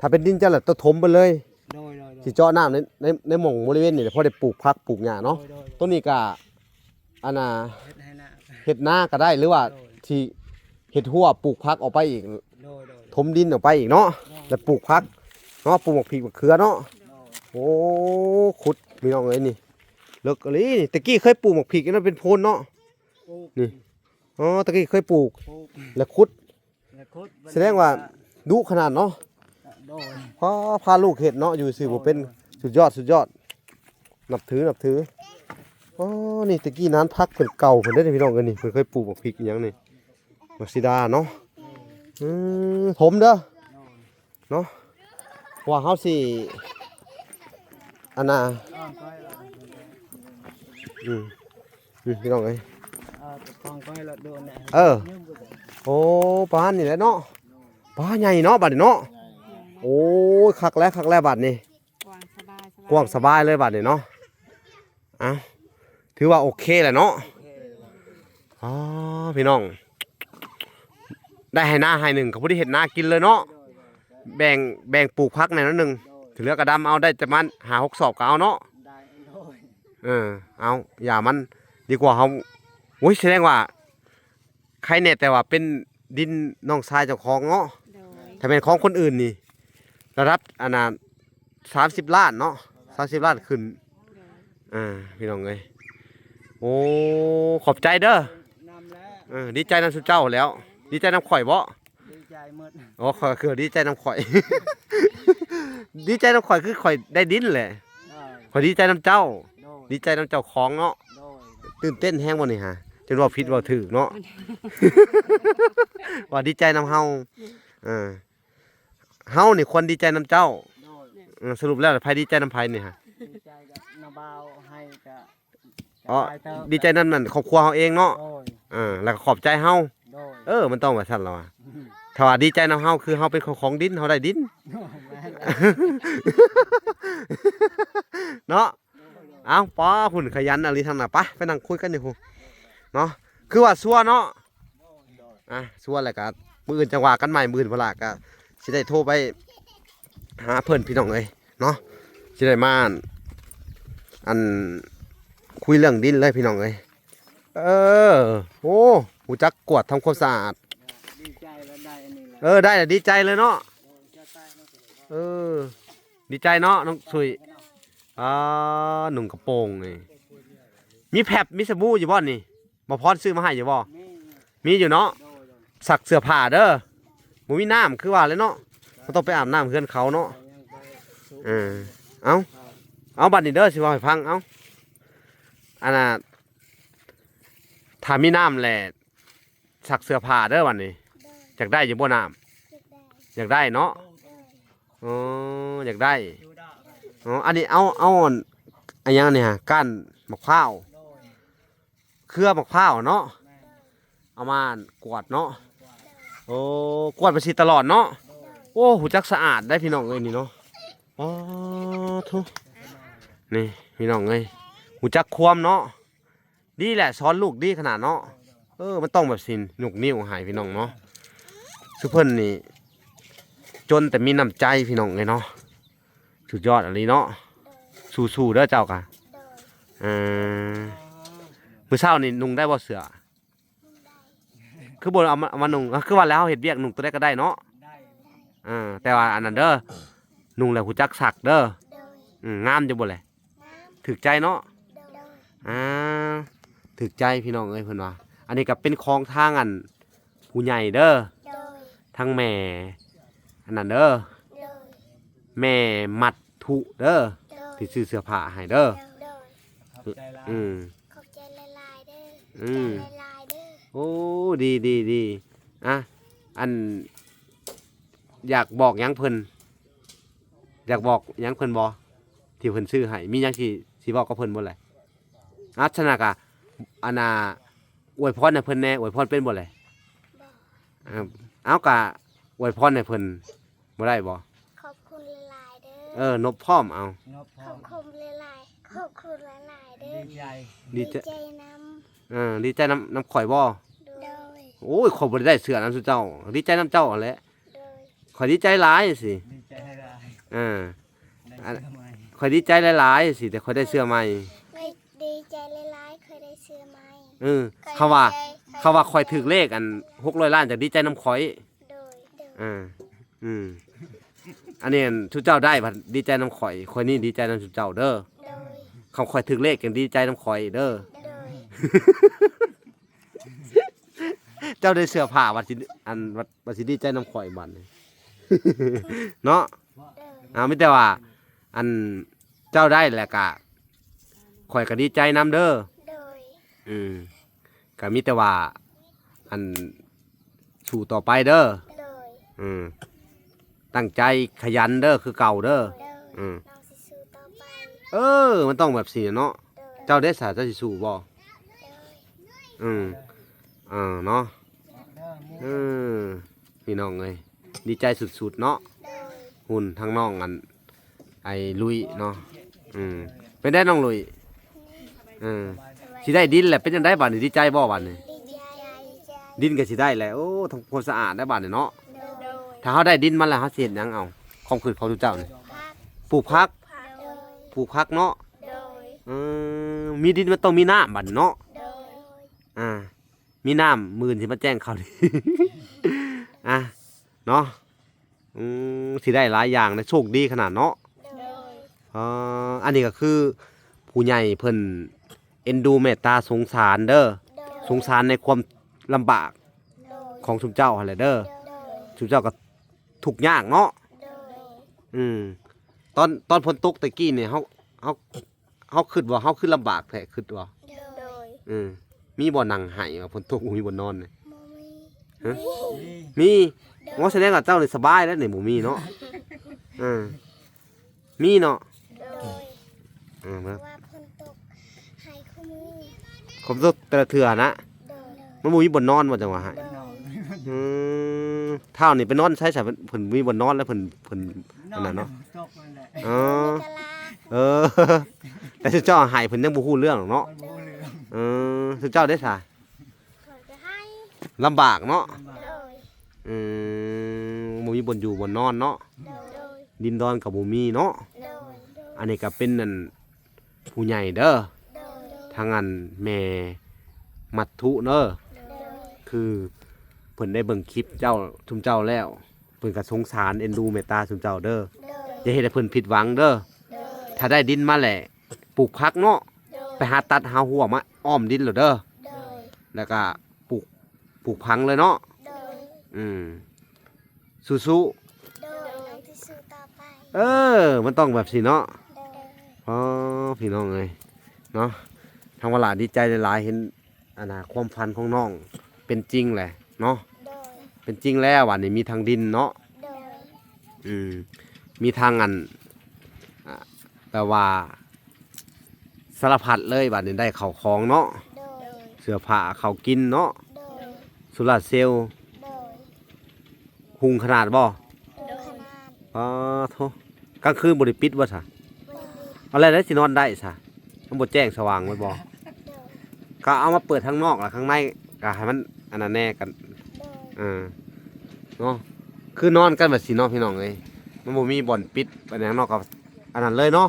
ຖ້າເປັນດິນເຈົ້າລະໂຕຖົມໄປເລີຍ ໂດຍໆໆ ຊິເຈາະນ້ຳໃນ ໃນ ໃນໝ່ອງບໍລິເວນນີ້ແຫຼະ ພໍໄດ້ປູກຜັກປູກຫຍ້າເນາະ ໂດຍໆໆ ໂຕນີ້ກະ ອັນນ່າ ເຮັດໄຮ່ນາ ເຮັດນາກໍໄດ້ ຫຼືວ່າ ໂດຍ ທີ່ເຮັດຮົ້ວປູກຜັກອອກໄປອີກ ໂດຍໆ ຖົມດິນອອກໄປອີກເນາະ ໂດຍ ແລ້ວປູກຜັກເນາະ ປູກໝາກພິກໝາກເຂືອເນາະ ໂດຍ ໂອ້ ຂຸດພີ່ນ້ອງເອີຍ ນີ້ເລິກອີ່ຫຼີນີ້ ແຕ່ກີ້ເຄີຍປູກໝາກພິກຢູ່ນັ້ນເປັນໂພນເນາະ ປູກ ນີ້ ອໍ ແຕ່ກີ້ເຄີຍປູກ ປູກ ແລ້ວຂຸດ ແລ້ວຂຸດ ສະແດງວ່າດຸຂະໜາດເນາະ ໂດຍ ພໍພາລູກເຮັດເນາະ ຢູ່ຊື່ບໍ່ເປັນ ໂອ້ຍ ສຸດຍອດ ສຸດຍອດ ນັບຖື ນັບຖື ອໍ ນີ້ແຕ່ກີ້ນານຜັກເພິ່ນເກົ່າເພິ່ນເດ້ພີ່ນ້ອງເອີຍ ນີ້ເພິ່ນເຄີຍປູກໝາກພິກອີ່ຫຍັງນີ້ ໝາກສີດາເນາະ ອືມ ຖົມເດີ ໂດຍ ເນາະ ວ່າເຮົາຊິ ອັນນ່າ ອືມ ອືມ ພີ່ນ້ອງເອີຍ ເອີ ໂອ້ ປານນີ້ແຫຼະເນາະ ປາໃຫຍ່ເນາະ ບາດນີ້ເນາະ ໂອ້ຍ ຄັກແລ້ວ ຄັກແລ້ວບາດນີ້ ກວ້າງສະບາຍ ກວ້າງສະບາຍເລີຍບາດນີ້ເນາະ ເອົ້າ ຖືວ່າໂອເຄແຫຼະເນາະ ອໍ ພີ່ນ້ອງ ໄດ້ໄຮ່ນາໄຮ່ໜຶ່ງ ກໍພໍດີເຮັດນາກິນເລີຍເນາະ ແບ່ງ ແບ່ງປູກຜັກແດ່ໜ້ອຍໜຶ່ງ ທີ່ເຫຼືອກໍດຳເອົາ ໄດ້ປະມານຫ້າຫົກສອບກໍເອົາເນາະ ໄດ້ ໂດຍ ເອີ ເອົາ ຢ່າມັນດີກວ່າເຮົາ ໂອ້ຍ ສະແດງວ່າ ໃຄແນ່ແຕ່ວ່າເປັນດິນນ້ອງຊາຍເຈົ້າຂອງເນາະ ໂດຍ ຖ້າແມ່ນຂອງຄົນອື່ນນີ້ ລະດັບອັນນ່າ ສາມສິບລ້ານເນາະ ສາມສິບລ້ານຂຶ້ນ ໂດຍ ອ່າ ພີ່ນ້ອງເອີຍ ໂອ້ ຂອບໃຈເດີ ນຳແລ້ວ ເອີ ດີໃຈນຳຊຸມເຈົ້າແລ້ວ ດີໃຈນຳຂ້ອຍບໍ? ດີໃຈໝົດ ອໍ ຂ້ອຍຄືດີໃຈນຳຂ້ອຍ ດີໃຈນຳຂ້ອຍຄືຂ້ອຍໄດ້ດິນແຫຼະ ເອີ ຂ້ອຍດີໃຈນຳເຈົ້າ ໂດຍ ດີໃຈນຳເຈົ້າຂອງເນາະ ໂດຍ ຕື່ນເຕັ້ນແຮງບໍ່ນີ້ຫາ ຈົນເວົ້າຜິດເວົ້າຖືກເນາະ ວ່າດີໃຈນຳເຮົາ ເອີ ເຮົານີ້ຄວນດີໃຈນຳເຈົ້າ ໂດຍ ເອີ ສະຫຼຸບແລ້ວໃຜດີໃຈນຳໃຜນີ້ຫາ? ດີໃຈກັບນ້າບ່າວ ໃຫ້ກະ ອໍ ດີໃຈນຳນັ້ນຄອບຄົວເຮົາເອງເນາະ ໂດຍ ເອີ ແລ້ວກໍຂອບໃຈເຮົາ ໂດຍ ເອີ ມັນຕ້ອງວ່າຊັ້ນລະວ່າ ອືມ ຖ້າວ່າດີໃຈນຳເຮົາ ຄືເຮົາເປັນຂອງ ຂອງດິນ ເຮົາໄດ້ດິນ ແມ່ນ ເນາະ ເອົ້າ ປ້າ ພຸ້ນຂະຫຍັນອີ່ຫຼີທາງໜ້າ ໄປ ໄປນັ່ງຄຸຍກັນຢູ່ພຸ້ນເນາະ ຄືວ່າຊົ່ວເນາະ ອ່າ ຊົ່ວແລ້ວກໍມື້ອື່ນຈັ່ງວ່າກັນໃໝ່ ມື້ອື່ນພຸ້ນລະ ກໍຊິໄດ້ໂທໄປຫາເພິ່ນ ພີ່ນ້ອງເອີຍເນາະ ຊິໄດ້ມາ ອັນ ຄຸຍເລື່ອງດິນເລີຍ ພີ່ນ້ອງເອີຍ ເອີ ໂອ້ ຮູ້ຈັກກວດທຳຄວາມສະອາດ ດີໃຈແລ້ວໄດ້ອັນນີ້ແຫຼະ ເອີ ໄດ້ແລ້ວດີໃຈເລີຍເນາະ ເອີ ດີໃຈເນາະ ນ້ອງຊຸຍ ອ່າ ນຸ່ງກະໂປງນີ້ ມີແພັບ ມີສະບູຢູ່ບໍ່ນີ້? ບໍ່ພອນຊື້ມາໃຫ້ຢູ່ບໍ່? ມີ ມີຢູ່ເນາະ ໂດຍໆ ຊັກເສື້ອຜ້າເດີ ບໍ່ມີນ້ຳຄືວ່າແຫຼະເນາະ ເຮົາຕ້ອງໄປອາບນ້ຳເຮືອນເຂົາເນາະ ເອີ ເອົາ ເອົາ ບັດນີ້ເດີ ຊິເວົ້າໃຫ້ຟັງ ເອົາ ອັນນ່າ ຖ້າມີນ້ຳແຫຼະ ຊັກເສື້ອຜ້າເດີບັດນີ້ ຢາກໄດ້ຢູ່ບໍ່ນ້ຳ? ຢາກໄດ້ເນາະ ອໍ ຢາກໄດ້ ອໍ ອັນນີ້ເອົາ ເອົາ ອັນ ອັນຫຍັງນີ້ຫະ ກ້ານໝາກພ້າວ ເຄືອໝາກພ້າວເນາະ ເອົາມາກວດເນາະ ໂອ້ ກວດໄປຊິຕະຫຼອດເນາະ ໂອ້ ຮູ້ຈັກສະອາດໄດ໋ພີ່ນ້ອງເອີຍນີ້ເນາະ ອໍ ໂທ້ ນີ້ພີ່ນ້ອງເອີຍ ຮູ້ຈັກຄວາມເນາະ ດີແຫຼະ ສອນລູກດີຂະໜາດເນາະ. ເອີ ມັນຕ້ອງແບບຊີ້ ຍົກນິ້ວໃຫ້ພີ່ນ້ອງເນາະ. ຄືເພິ່ນນີ້ຈົນແຕ່ມີນ້ຳໃຈພີ່ນ້ອງເອີຍເນາະ. ສຸດຍອດອີ່ຫຼີເນາະ. ໂດຍ ສູ້ໆເດີເຈົ້າກະ. ໂດຍ ເອີ ມື້ເຊົ້ານີ້ນຸ່ງໄດ້ບໍ່ເສື້ອ? ຄືບໍ່ເອົາມາ ເອົາມານຸ່ງ? ຄືວ່າແລ້ວເຮົາເຮັດວຽກນຸ່ງໂຕໃດກໍໄດ້ເນາະ. ໄດ້ ເອີ ແຕ່ວ່າອັນນັ້ນເດີ ນຸ່ງແລ້ວຮູ້ຈັກຊັກເດີ. ໂດຍ ອືມ ງາມຢູ່ບໍ່ແລະ? ງາມ ຖືກໃຈເນາະ. ໂດຍ ອ່າ ຖືກໃຈພີ່ນ້ອງເອີຍ ເພິ່ນວ່າ. ອັນນີ້ກໍເປັນຂອງທາງອັນຜູ້ໃຫຍ່ເດີ. ໂດຍ ທາງແມ່ອັນນັ້ນເດີ. ໂດຍ ແມ່ມັດຖຸເດີ. ໂດຍ ທີ່ຊື້ເສື້ອຜ້າໃຫ້ເດີ. ໂດຍ ຂອບໃຈຫຼາຍ. ອືມ ຂອບໃຈຫຼາຍໆເດີ. ອືມ ຂອບໃຈຫຼາຍໆເດີ. ໂອ້ ດີໆໆ. ອ່ະ ອັນ ຢາກບອກຫຍັງເພິ່ນ? ຢາກບອກຫຍັງເພິ່ນບໍ່? ທີ່ເພິ່ນຊື້ໃຫ້ ມີຫຍັງຊິ ຊິເວົ້າກັບເພິ່ນບໍ່ແຫຼະ? ອັດຊະນະກະ ອັນນ່າ ອວຍພອນໃຫ້ເພິ່ນແດ່. ອວຍພອນເປັນບໍ່ແຫຼະ? ບໍ່ ເອົາ ກະອວຍພອນໃຫ້ເພິ່ນບໍ່ໄດ້ບໍ່? ຂອບຄຸນຫຼາຍໆເດີ. ເອີ ນົບພ້ອມເອົາ. ນົບພ້ອມ ຂອບຄຸນຫຼາຍໆ ຂອບຄຸນຫຼາຍໆເດີ. ດີໃຈ ດີໃຈ ດີໃຈນຳ. ເອີ ດີໃຈນຳ ນຳຂ້ອຍບໍ່? ໂດຍ ໂອ້ຍ ຂ້ອຍບໍ່ໄດ້ໄດ້ເສື້ອນຳຊຸມເຈົ້າ. ດີໃຈນຳເຈົ້າຫັ້ນແຫຼະ. ໂດຍ ຂ້ອຍດີໃຈຫຼາຍຊີ້. ດີໃຈຫຼາຍໆ. ເອີ ໄດ້ເສື້ອໃໝ່. ຂ້ອຍດີໃຈຫຼາຍໆຊີ້ ແຕ່ຂ້ອຍໄດ້ເສື້ອໃໝ່. ຂ້ອຍດີໃຈຫຼາຍໆ ຂ້ອຍໄດ້ເສື້ອໃໝ່. ເອີ ເຂົາວ່າ ເຂົາວ່າຂ້ອຍຖືກເລກອັນ ຫົກຮ້ອຍລ້ານ ຈະດີໃຈນຳຂ້ອຍ. ໂດຍ ໂດຍ ເອີ ອືມ ອັນນີ້ອັນ ຊຸມເຈົ້າໄດ້ພັດດີໃຈນຳຂ້ອຍ ຂ້ອຍນີ້ດີໃຈນຳຊຸມເຈົ້າເດີ. ໂດຍ ຄັນຂ້ອຍຖືກເລກຈັ່ງດີໃຈນຳຂ້ອຍເດີ. ໂດຍ ເຈົ້າໄດ້ເສື້ອຜ້າວ່າຊິ ອັນ ວ່າ ວ່າຊິດີໃຈນຳຂ້ອຍບັດນີ້ ເນາະ. ໂດຍ ອ່າ ມີແຕ່ວ່າ ອັນ ເຈົ້າໄດ້ແລ້ວກະ ຂ້ອຍກໍດີໃຈນຳເດີ. ໂດຍ ອືມ ກໍມີແຕ່ວ່າ ອັນ ສູ້ຕໍ່ໄປເດີ. ໂດຍ ອືມ ຕັ້ງໃຈຂະຫຍັນເດີ ຄືເກົ່າເດີ. ໂດຍ ອືມ ນ້ອງຊິສູ້ຕໍ່ໄປ. ເອີ ມັນຕ້ອງແບບຊີ້ເນາະ. ໂດຍ ເຈົ້າເດສາ ເຈົ້າຊິສູ້ບໍ່? ໂດຍ ອືມ ເອີ ເນາະ. ເອີ ພີ່ນ້ອງເອີຍ ດີໃຈສຸດໆເນາະ. ໂດຍ ຫຸ່ນທາງນ້ອງອັນ ໄອ້ລຸຍເນາະ. ອືມ ເປັນໄດ໋ນ້ອງລຸຍ? ເອີ ຊິໄດ້ດິນແລ້ວ ເປັນຈັ່ງໃດບາດນີ້? ດີໃຈບໍ່ບາດນີ້? ດີໃຈ ດິນກໍຊິໄດ້ແລ້ວ. ໂອ້ ທຳຄວາມສະອາດໄດ້ບາດນີ້ເນາະ. ໂດຍ ຖ້າເຮົາໄດ້ດິນມາແລ້ວ ເຮົາຊິເຮັດຫຍັງເອົາ? ຄວາມຄິດຂອງເຈົ້ານີ້ ປູກຜັກ ປູກຜັກເນາະ. ໂດຍ ເອີ ມີດິນມັນຕ້ອງມີນ້ຳບາດນີ້ເນາະ. ໂດຍ ອ່າ ມີນ້ຳ ມື້ອື່ນຊິມາແຈ້ງເຂົານີ້ ອ່າ ເນາະ. ອືມ ຊິໄດ້ຫຼາຍຢ່າງເດ້ ໂຊກດີຂະໜາດເນາະ. ໂດຍ ເອີ ອັນນີ້ກໍຄືຜູ້ໃຫຍ່ເພິ່ນເອັນດູເມດຕາສົງສານເດີ. ໂດຍ ສົງສານໃນຄວາມລຳບາກ ໂດຍ ຂອງຊຸມເຈົ້າຫັ້ນແຫຼະເດີ. ໂດຍ ຊຸມເຈົ້າກໍທຸກຍາກເນາະ. ໂດຍ ອືມ ຕອນ ຕອນຝົນຕົກແຕ່ກີ້ນີ້ ເຮົາ ເຮົາ ເຮົາຄິດວ່າເຮົາຄືລຳບາກແທ້ ຄິດບໍ່? ໂດຍ ເອີ ມີບ່ອນນັ່ງໄຫ້ວ່າຝົນຕົກ ບໍ່ມີບ່ອນນອນນີ້? ບໍ່ມີ. ຮະ? ມີ ມີ. ໂດຍ ໂອ້ ສະແດງວ່າເຈົ້ານີ້ສະບາຍແລ້ວນີ້ ບໍ່ມີເນາະ. ເອີ ມີເນາະ. ໂດຍ ເອີ ເພາະວ່າຝົນຕົກໄຫ້ຄູ່ມື້ ຝົນຕົກແຕ່ລະເທື່ອນະ. ໂດຍ ມັນບໍ່ມີບ່ອນນອນບໍ່ ຈັ່ງວ່າໄຫ້? ໂດຍ ອືມ ທ້າວນີ້ໄປນອນໃສຊະ? ເພິ່ນ ເພິ່ນມີບ່ອນນອນແລ້ວ ເພິ່ນ ເພິ່ນ ນອນ ອັນນັ້ນເນາະ. ເອີ ເອີ ແຕ່ເຈົ້າໃຫ້ເພິ່ນຍັງບໍ່ຮູ້ເລື່ອງເນາະ. ເອີ ເຈົ້າເດ້ຊະ? ລຳບາກເນາະ. ໂດຍ ອືມ ບໍ່ມີບ່ອນຢູ່ບ່ອນນອນເນາະ. ໂດຍ ດິນດອນກໍບໍ່ມີເນາະ. ໂດຍ ອັນນີ້ກໍເປັນອັນ ຜູ້ໃຫຍ່ເດີ ໂດຍ ທາງອັນແມ່ມັດຖຸເດີ. ໂດຍ ຄືເພິ່ນໄດ້ເບິ່ງຄລິບເຈົ້າ ຊຸມເຈົ້າແລ້ວ ເພິ່ນກໍສົງສານເອັນດູເມດຕາຊຸມເຈົ້າເດີ. ໂດຍ ຢ່າເຮັດໃຫ້ເພິ່ນຜິດຫວັງເດີ. ໂດຍ ຖ້າໄດ້ດິນມາແລ້ວ ປູກຜັກເນາະ. ໂດຍ ໄປຫາຕັດຫາຮົ້ວມາອ້ອມດິນໂລດເດີ. ໂດຍ ແລ້ວກໍປູກ ປູກຝັງເລີຍເນາະ. ໂດຍ ອືມ ສູ້ໆ. ໂດຍ ນ້ອງຊິສູ້ຕໍ່ໄປ. ເອີ ມັນຕ້ອງແບບຊີ້ເນາະ. ໂດຍ ອໍ ພີ່ນ້ອງເອີຍເນາະ ທາງວາລາດີໃຈຫຼາຍໆ ເຫັນອັນນ່າ ຄວາມຝັນຂອງນ້ອງເປັນຈິງແຫຼະເນາະ. ໂດຍ ເປັນຈິງແລ້ວ ບາດນີ້ມີທັງດິນເນາະ. ໂດຍ ອືມ ມີທັງອັນ ອ່າ ແປວ່າ ສາລະພັດເລີຍ ບາດນີ້ໄດ້ເຂົ້າຂອງເນາະ. ໂດຍ ເສື້ອຜ້າເຂົ້າກິນເນາະ. ໂດຍ ໂຊລາເຊວ. ໂດຍ ຮຸ່ງຂະໜາດບໍ່? ໂດຍ ປາໂທ ກາງຄືນບໍ່ໄດ້ປິດບໍ່ຊະ? ບໍ່ໄດ້ປິດ. ເອົາແລ້ວໃດຊິນອນໄດ້ຊະ? ມັນບໍ່ແຈ້ງສະຫວ່າງໝົດບໍ່? ໂດຍ ກໍເອົາມາເປີດທາງນອກ ແລ້ວຂ້າງໃນກໍໃຫ້ມັນອັນນັ້ນແດ່ກັນ ໂດຍ ເອີ ເນາະ ຄືນອນກັນແບບຊີ້ເນາະ ພີ່ນ້ອງເອີຍ ມັນບໍ່ມີບ່ອນປິດອັນຫຍັງເນາະ ກໍອັນນັ້ນເລີຍເນາະ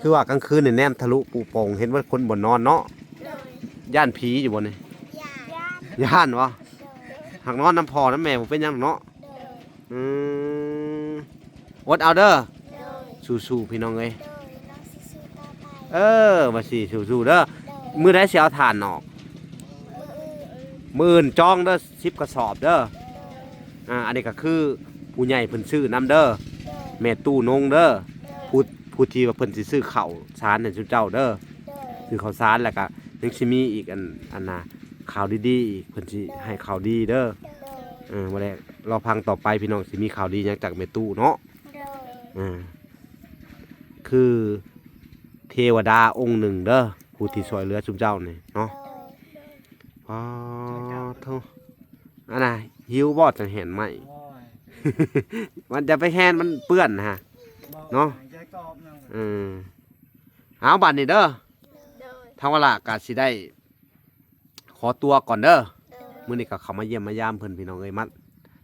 ຄືວ່າກາງຄືນນີ້ແນມທະລຸປຸໂປ່ງ ເຫັນເບິດຄົນບ່ອນນອນເນາະ ໂດຍ ຢ້ານຜີຢູ່ບໍ່ນີ້? ຢ້ານ ຢ້ານບໍ່? ໂດຍ ຫາກນອນນຳພໍ່ນຳແມ່ບໍ່ເປັນຫຍັງເນາະ ໂດຍ ອືມ ອົດເອົາເດີ ໂດຍ ສູ້ໆ ພີ່ນ້ອງເອີຍ ໂດຍ ນ້ອງຊິສູ້ຕໍ່ໄປ ເອີ ວ່າຊິສູ້ໆ ເດີ ໂດຍ ມື້ໃດຊິເອົາຖ່ານອອກ? ມື້ອື່ນ ມື້ອື່ນຈອງເດີ ສິບກະສອບເດີ ໂດຍ ອ່າ ອັນນີ້ກໍຄືຜູ້ໃຫຍ່ເພິ່ນຊື້ນຳເດີ ໂດຍ ແມ່ຕູ້ນົງເດີ ໂດຍ ຜູ້ ຜູ້ທີ່ວ່າເພິ່ນຊິຊື້ເຂົ້າສານໃຫ້ຊຸມເຈົ້າເດີ ໂດຍ ຊື້ເຂົ້າສານ ແລ້ວກໍຍັງຊິມີອີກອັນ ອັນນ່າ ຂ່າວດີໆ ອີກ ເພິ່ນຊິໃຫ້ຂ່າວດີເດີ ໂດຍ ເອີ ບໍ່ແລ້ວລໍຟັງຕໍ່ໄປ ພີ່ນ້ອງ ຊິມີຂ່າວດີຫຍັງຈາກແມ່ຕູ້ເນາະ ໂດຍ ອ່າ ຄືເທວະດາອົງໜຶ່ງເດີ ຜູ້ທີ່ຊ່ວຍເຫຼືອຊຸມເຈົ້ານີ້ເນາະ ໂດຍ ປາໂທ ອັນນ່າ ຫິວບໍ່ ຈັ່ງແຫ່ນໄມ້ ໂອ້ຍ ມັນຈະໄປແຫ່ນ ມັນເປື້ອນນະ ບໍ່ ເນາະ ຫາຍໃຈກໍອອກນຳ ເອີ ເອົາ ບັດນີ້ເດີ ໂດຍ ທາງວາລາກໍຊິໄດ້ ຂໍຕົວກ່ອນເດີ ໂດຍ ມື້ນີ້ກໍເຂົ້າມາຢ້ຽມມາຢາມເພິ່ນ ພີ່ນ້ອງເອີຍ ມາ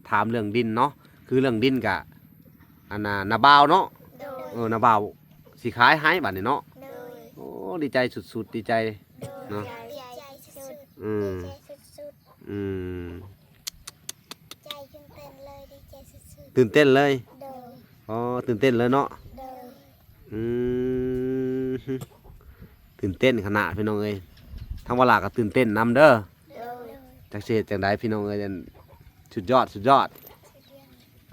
ຖາມເລື່ອງດິນເນາະ ຄືເລື່ອງດິນກະ ອັນນ່າ ນ້າບ່າວເນາະ ໂດຍ ເອີ ນ້າບ່າວຊິຂາຍໃຫ້ບັດນີ້ເນາະ ໂດຍ ໂອ້ ດີໃຈສຸດໆ ດີໃຈ ໂດຍ ເນາະ ດີໃຈສຸດໆ ອືມ ດີໃຈສຸດໆ ອືມ ໃຈຕື່ນເຕັ້ນເລີຍ ດີໃຈສຸດໆ ຕື່ນເຕັ້ນເລີຍ ໂດຍ ອໍ ຕື່ນເຕັ້ນເລີຍເນາະ ໂດຍ ອືມ ຕື່ນເຕັ້ນຂະໜາດ ພີ່ນ້ອງເອີຍ ທາງວາລາກໍຕື່ນເຕັ້ນນຳເດີ ໂດຍ ຈັກຊິເຮັດຈັ່ງໃດ ພີ່ນ້ອງເອີຍ ອັນ ສຸດຍອດ ສຸດຍອດ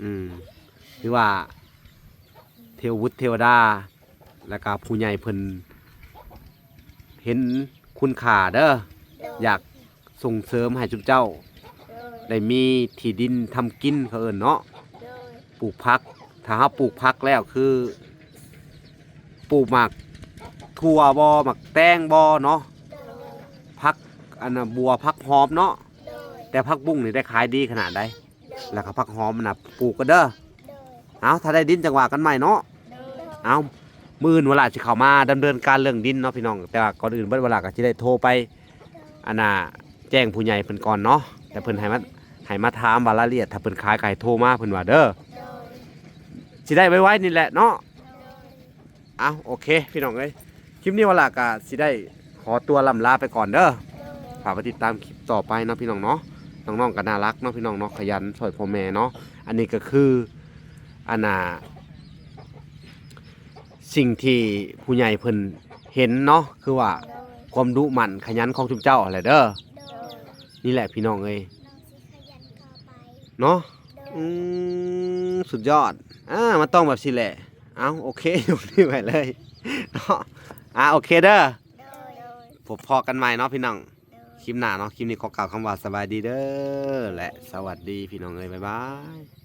ອືມ ຖືວ່າເທວະບຸດເທວະດາ ແລ້ວກໍຜູ້ໃຫຍ່ເພິ່ນເຫັນຄຸນຄ່າເດີ ໂດຍ ຢາກ ສົ່ງເສີມໃຫ້ຊຸມເຈົ້າ ໂດຍ ໄດ້ມີທີ່ດິນທຳກິນ ເຂົາເອີ້ນເນາະ ໂດຍ ປູກຜັກ ຖ້າເຮົາປູກຜັກແລ້ວຄື ປູກໝາກຖົ່ວບໍ່ ໝາກແຕງບໍ່ເນາະ ໂດຍ ຜັກ ອັນນ່າ ບົວ ຜັກຫອມເນາະ ໂດຍ ແຕ່ຜັກບຸ້ງນີ້ໄດ້ຂາຍດີຂະໜາດໃດ ແລ້ວກໍຜັກຫອມນະ ປູກກັນເດີ ໂດຍ ເອົາ ຖ້າໄດ້ດິນຈັ່ງວ່າກັນໃໝ່ເນາະ ໂດຍ ເອົາ ມື້ອື່ນວາລາຊິເຂົ້າມາດຳເນີນການເລື່ອງດິນເນາະ ພີ່ນ້ອງ ແຕ່ວ່າກ່ອນອື່ນເບິດວາລາກໍຊິໄດ້ໂທໄປ ອັນນ່າ ແຈ້ງຜູ້ໃຫຍ່ເພິ່ນກ່ອນເນາະ ແຕ່ເພິ່ນໃຫ້ມາ ໃຫ້ມາຖາມວ່າລາຍລະອຽດ ຖ້າເພິ່ນຂາຍກໍໃຫ້ໂທມາ ເພິ່ນວ່າເດີ ໂດຍ ຊິໄດ້ໄວໆນີ້ແຫຼະເນາະ ໂດຍ ເອົາ ໂອເຄ ພີ່ນ້ອງເອີຍ ຄລິບນີ້ວາລາກໍຊິໄດ້ຂໍຕົວລ່ຳລາໄປກ່ອນເດີ ໂດຍ ຝາກໄວ້ຕິດຕາມຄລິບຕໍ່ໄປເນາະ ພີ່ນ້ອງເນາະ ນ້ອງໆກໍໜ້າຮັກເນາະ ພີ່ນ້ອງເນາະ ຂະຫຍັນຊ່ວຍພໍ່ແມ່ເນາະ ອັນນີ້ກໍຄື ອັນນ່າ ສິ່ງທີ່ຜູ້ໃຫຍ່ເພິ່ນເຫັນເນາະ ຄືວ່າ ໂດຍ ຄວາມດຸໝັ່ນຂະຫຍັນຂອງຊຸມເຈົ້າຫັ້ນແຫຼະເດີ ໂດຍ ນີ້ແຫຼະພີ່ນ້ອງເອີຍ ນ້ອງຊິຂະຫຍັນຕໍ່ໄປ ເນາະ ໂດຍ ອືມ ສຸດຍອດ ອ່າ ມັນຕ້ອງແບບຊີ້ແຫຼະ ເອົາ ໂອເຄ ຍົກນີ້ໄວ້ເລີຍເນາະ ອ່າ ໂອເຄເດີ ໂດຍ ໂດຍ ພົບພໍ້ກັນໃໝ່ເນາະພີ່ນ້ອງ ໂດຍ ຄລິບໜ້າເນາະ ຄລິບນີ້ຂໍກ່າວຄຳວ່າສະບາຍດີເດີ ແລະ ສະຫວັດດີພີ່ນ້ອງເອີຍ ບາຍບາຍ.